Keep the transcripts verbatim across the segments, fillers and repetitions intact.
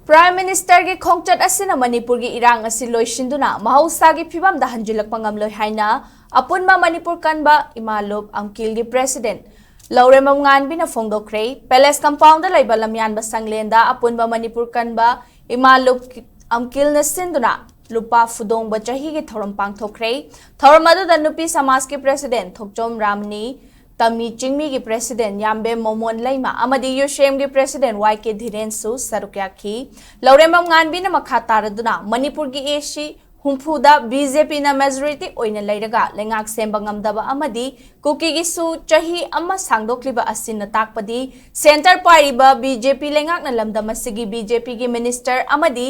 Prime Ministerꯒꯤ ꯈꯣꯡꯆꯠ ꯑꯁꯤꯅ ꯃꯅꯤꯄꯨꯔꯒꯤ ꯏꯔꯥꯡ ꯑꯁꯤ ꯂꯣꯏꯁꯤꯟꯗꯨꯅ ꯃꯍꯧꯁꯥꯒꯤ ꯐꯤꯕꯝꯗ ꯍꯟꯖꯤꯜꯂꯛꯄ ꯉꯝꯂꯣꯏ ꯍꯥꯏꯅ ꯑꯄꯨꯟꯕ ꯃꯅꯤꯄꯨꯔ ꯀꯟꯕ ꯏꯃꯥꯂꯨꯞ ꯑꯝꯀꯤꯜꯒꯤ President ꯂꯧꯔꯦꯝꯕꯝ ꯉꯥꯟꯕꯤꯅ ꯐꯣꯡꯗꯣꯛꯈ꯭ꯔꯦ꯫ Palace Compoundꯗ ꯂꯩꯕ ꯂꯝꯌꯥꯟꯕ ꯁꯪꯂꯦꯟꯗ ꯑꯄꯨꯟꯕ ꯃꯅꯤꯄꯨꯔ ꯀꯟꯕ ꯏꯃꯥꯂꯨꯞ ꯑꯝꯀꯤꯜꯅ ꯁꯤꯟꯗꯨꯅ ꯂꯨꯄꯥ ꯐꯨꯗꯣꯡꯕ ꯆꯍꯤꯒꯤ ꯊꯧꯔꯝ ꯄꯥꯡꯊꯣꯛꯈ꯭ꯔꯦ꯫ ꯊꯧꯔꯝ ꯑꯗꯨꯗ ꯅꯨꯄꯤ ꯁꯃꯥꯖꯀꯤ President ꯊꯣꯛꯆꯣꯝ ꯔꯥꯝꯅꯤ, ꯇꯝꯃꯤ ꯆꯤꯡꯃꯤꯒꯤ President ꯌꯥꯝꯕꯦꯝ ꯃꯣꯃꯣꯟ ꯂꯩꯃ ꯑꯃꯗꯤ ꯌꯨꯁꯦꯝꯒꯤ President ꯋꯥꯏ ꯀꯦ ꯙꯤꯔꯦꯟꯁꯨ ꯁꯔꯨꯛ ꯌꯥꯈꯤ꯫ ꯂꯧꯔꯦꯝꯕꯝ ꯉꯥꯟꯕꯤꯅ ꯃꯈꯥ ꯇꯥꯔꯗꯨꯅ ꯃꯅꯤꯄꯨꯔꯒꯤ AC ꯍꯨꯝꯐꯨꯗ BJPꯅ majority ꯑꯣꯏꯅ ꯂꯩꯔꯒ ꯂꯩꯉꯥꯛ ꯁꯦꯝꯕ ꯉꯝꯗꯕ ꯑꯃꯗꯤ ꯀꯨꯀꯤꯒꯤꯁꯨ ꯆꯍꯤ ꯑꯃ ꯁꯥꯡꯗꯣꯛꯂꯤꯕ ꯑꯁꯤꯅ ꯇꯥꯛꯄꯗꯤ centre ꯄꯥꯏꯔꯤꯕ BJP ꯂꯩꯉꯥꯛꯅ ꯂꯝꯗꯝ ꯑꯁꯤꯒꯤ BJPꯒꯤ minister ꯑꯃꯗꯤ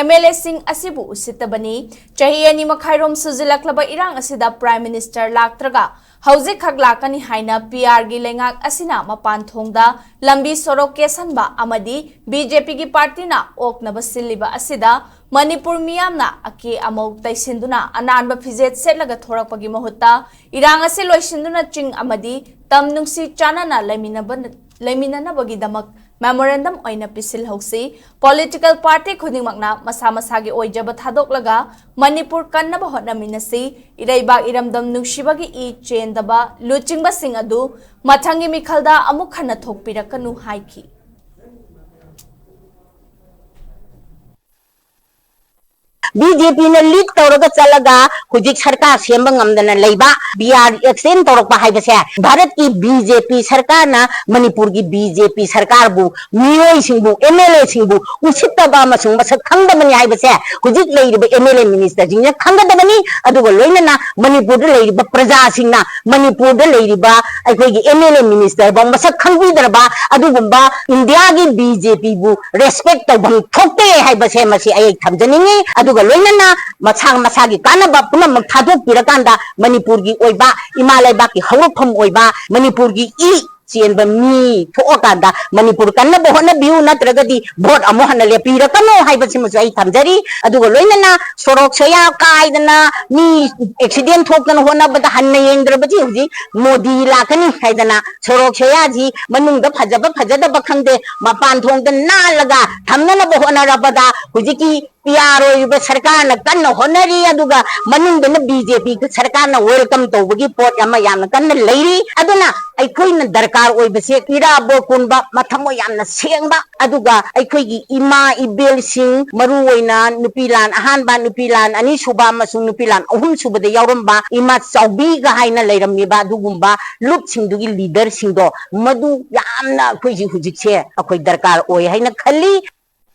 MLAꯁꯤꯡ ꯑꯁꯤꯕꯨ ꯎꯁꯤꯠꯇꯕꯅꯤ꯫ ꯆꯍꯤ ꯑꯅꯤ ꯃꯈꯥꯏꯔꯣꯝ ꯁꯨꯖꯤꯜꯂꯛꯂꯕ ꯏꯔꯥꯡ ꯑꯁꯤꯗ Prime Minister ꯂꯥꯛꯇ꯭ꯔꯒ ꯍꯧꯖꯤꯛꯈꯛ ꯂꯥꯛꯀꯅꯤ ꯍꯥꯏꯅ PRꯒꯤ ꯂꯩꯉꯥꯛ ꯑꯁꯤꯅ ꯃꯄꯥꯟ ꯊꯣꯡꯗ ꯂꯝꯕꯤ ꯁꯣꯔꯣꯛ ꯀꯦꯁꯟꯕ ꯑꯃꯗꯤ BJPꯒꯤ partyꯅ ꯑꯣꯛꯅꯕ ꯁꯤꯜꯂꯤꯕ ꯑꯁꯤꯗ ꯃꯅꯤꯄꯨꯔ ꯃꯤꯌꯥꯝꯅ ꯑꯀꯦ ꯑꯃꯧ ꯇꯩꯁꯤꯟꯗꯨꯅ ꯑꯅꯥꯟꯕ ꯐꯤꯖꯦꯠ ꯁꯦꯠꯂꯒ ꯊꯣꯔꯛꯄꯒꯤ ꯃꯍꯨꯠꯇ ꯏꯔꯥꯡ ꯑꯁꯤ ꯂꯣꯏꯁꯤꯟꯗꯨꯅ ꯆꯤꯡ ꯑꯃꯗꯤ ꯇꯝ ꯅꯨꯡꯁꯤ ꯆꯥꯟꯅꯅ ꯂꯩꯃꯤꯟꯅꯕ-, ꯂꯩꯃꯤꯟꯅꯅꯕꯒꯤꯗꯃꯛ memorandum ꯑꯣꯏꯅ ꯄꯤꯁꯤꯜꯍꯧꯁꯤ꯫ Political party ꯈꯨꯗꯤꯡꯃꯛꯅ ꯃꯁꯥ ꯃꯁꯥꯒꯤ ꯑꯣꯏꯖꯕ ꯊꯥꯗꯣꯛꯂꯒ ꯃꯅꯤꯄꯨꯔ ꯀꯟꯅꯕ ꯍꯣꯠꯅꯃꯤꯟꯅꯁꯤ꯫ ꯏꯔꯩꯕꯥꯛ ꯏꯔꯝꯗꯝ ꯅꯨꯡꯁꯤꯕꯒꯤ ꯏ ꯆꯦꯟꯗꯕ ꯂꯨꯆꯤꯡꯕꯁꯤꯡ ꯑꯗꯨ ꯃꯊꯪꯒꯤ ꯃꯤꯈꯜꯗ ꯑꯃꯨꯛ ꯍꯟꯅ ꯊꯣꯛꯄꯤꯔꯛꯀꯅꯨ ꯍꯥꯏꯈꯤ꯫ BJPꯅ lead ꯇꯧꯔꯒ ꯆꯠꯂꯒ ꯍꯧꯖꯤꯛ ꯁꯔꯀꯥꯔ ꯁꯦꯝꯕ ꯉꯝꯗꯅ ꯂꯩꯕ, PR extend ꯇꯧꯔꯛꯄ ꯍꯥꯏꯕꯁꯦ ꯚꯥꯔꯠꯀꯤ BJP ꯁꯔꯀꯥꯔꯅ ꯃꯅꯤꯄꯨꯔꯒꯤ BJP ꯁꯔꯀꯥꯔꯕꯨ, ꯃꯤꯑꯣꯏꯁꯤꯡꯕꯨ, MLAꯁꯤꯡꯕꯨ ꯎꯁꯤꯠꯇꯕ ꯑꯃꯁꯨꯡ ꯃꯁꯛ ꯈꯪꯗꯕꯅꯤ ꯍꯥꯏꯕꯁꯦ ꯍꯧꯖꯤꯛ ꯂꯩꯔꯤꯕ MLA ministerꯁꯤꯡꯅ ꯈꯪꯒꯗꯕꯅꯤ꯫ ꯑꯗꯨꯒ ꯂꯣꯏꯅꯅ ꯃꯅꯤꯄꯨꯔꯗ ꯂꯩꯔꯤꯕ ꯄ꯭ꯔꯖꯥꯁꯤꯡꯅ ꯃꯅꯤꯄꯨꯔꯗ ꯂꯩꯔꯤꯕ ꯑꯩꯈꯣꯏꯒꯤ MLA ministerꯐꯥꯎ ꯃꯁꯛ ꯈꯪꯕꯤꯗ꯭ꯔꯕ ꯑꯗꯨꯒꯨꯝꯕ ꯏꯟꯗꯤꯌꯥꯒꯤ BJPꯕꯨ respect ꯇꯧꯐꯝ ꯊꯣꯛꯇꯦ ꯍꯥꯏꯕꯁꯦ ꯃꯁꯤ ꯑꯩ ꯊꯝꯖꯅꯤꯡꯉꯤ꯫ ꯑꯗꯨꯒ ꯂꯣꯏꯅꯅ ꯃꯁꯥ ꯃꯁꯥꯒꯤ ꯀꯥꯟꯅꯕ ꯄꯨꯝꯅꯃꯛ ꯊꯥꯗꯣꯛꯄꯤꯔꯀꯥꯟꯗ ꯃꯅꯤꯄꯨꯔꯒꯤ ꯑꯣꯏꯕ, ꯏꯃꯥ ꯂꯩꯕꯥꯛꯀꯤ ꯍꯧꯔꯛꯐꯝ ꯑꯣꯏꯕ ꯃꯅꯤꯄꯨꯔꯒꯤ ꯏ ꯆꯦꯟꯕ ꯃꯤ ꯊꯣꯛꯑꯀꯥꯟꯗ ꯃꯅꯤꯄꯨꯔ ꯀꯟꯅꯕ ꯍꯣꯠꯅꯕꯤꯌꯨ, ꯅꯠꯇ꯭ꯔꯒꯗꯤ ꯚꯣꯠ ꯑꯃꯨꯛ ꯍꯟꯅ ꯂꯦꯞꯄꯤꯔꯛꯀꯅꯨ ꯍꯥꯏꯕꯁꯤꯃꯁꯨ ꯑꯩ ꯊꯝꯖꯔꯤ꯫ ꯑꯗꯨꯒ ꯂꯣꯏꯅꯅ ꯁꯣꯔꯣꯛ ꯁꯣꯌꯥ ꯀꯥꯏꯗꯅ ꯃꯤ ꯑꯦꯛꯁꯤꯗꯦꯟ ꯊꯣꯛꯇꯅ ꯍꯣꯠꯅꯕꯗ ꯍꯟꯅ ꯌꯦꯡꯗ꯭ꯔꯕꯗꯤ ꯍꯧꯖꯤꯛ ꯃꯣꯗꯤ ꯂꯥꯛꯀꯅꯤ ꯍꯥꯏꯗꯅ ꯁꯣꯔꯣꯛ ꯁꯣꯌꯥꯁꯤ ꯃꯅꯨꯡꯗ ꯐꯖꯕ ꯐꯖꯗꯕ ꯈꯪꯗꯦ, ꯃꯄꯥꯟ ꯊꯣꯡꯗ ꯅꯥꯜꯂꯒ ꯊꯝꯅꯅꯕ ꯍꯣꯠꯅꯔꯕꯗ ꯍꯧꯖꯤꯛꯀꯤ ꯄꯤ ꯑꯥꯔ ꯑꯣꯏꯔꯤꯕ ꯁꯔꯀꯥꯔꯅ ꯀꯟꯅ ꯍꯣꯠꯅꯔꯤ, ꯑꯗꯨꯒ ꯃꯅꯨꯡꯗꯅ ꯕꯤ ꯖꯦ ꯄꯤ ꯁꯔꯀꯥꯔꯅ ꯋꯦꯜꯀꯝ ꯇꯧꯕꯒꯤ ꯄꯣꯠ ꯑꯃ ꯌꯥꯝꯅ ꯀꯟꯅ ꯂꯩꯔꯤ꯫ ꯑꯗꯨꯅ ꯑꯩꯈꯣꯏꯅ ꯗꯔꯀꯥꯔ ꯑꯣꯏꯕꯁꯦ ꯏꯔꯥꯕꯣꯠ ꯀꯨꯟꯕ, ꯃꯊꯃꯣꯏ ꯌꯥꯝꯅ ꯁꯦꯡꯕ, ꯑꯗꯨꯒ ꯑꯩꯈꯣꯏꯒꯤ ꯏꯃꯥ ꯏꯕꯦꯜꯁꯤꯡ, ꯃꯔꯨ ꯑꯣꯏꯅ ꯅꯨꯄꯤ ꯂꯥꯟ ꯑꯍꯥꯟꯕ, ꯅꯨꯄꯤ ꯂꯥꯟ ꯑꯅꯤꯁꯨꯕ ꯑꯃꯁꯨꯡ ꯅꯨꯄꯤ ꯂꯥꯟ ꯑꯍꯨꯝꯁꯨꯕꯗ ꯌꯥꯎꯔꯝꯕ ꯏꯃꯥ ꯆꯥꯎꯕꯤꯒ ꯍꯥꯏꯅ ꯂꯩꯔꯝꯃꯤꯕ ꯑꯗꯨꯒꯨꯝꯕ ꯂꯨꯞꯁꯤꯡꯗꯨꯒꯤ ꯂꯤꯗꯔꯁꯤꯡꯗꯣ, ꯃꯗꯨ ꯌꯥꯝꯅ ꯑꯩꯈꯣꯏꯁꯤ ꯍꯧꯖꯤꯛꯁꯦ ꯑꯩꯈꯣꯏ ꯗꯔꯀꯥꯔ ꯑꯣꯏ ꯍꯥꯏꯅ ꯈꯜꯂꯤ꯫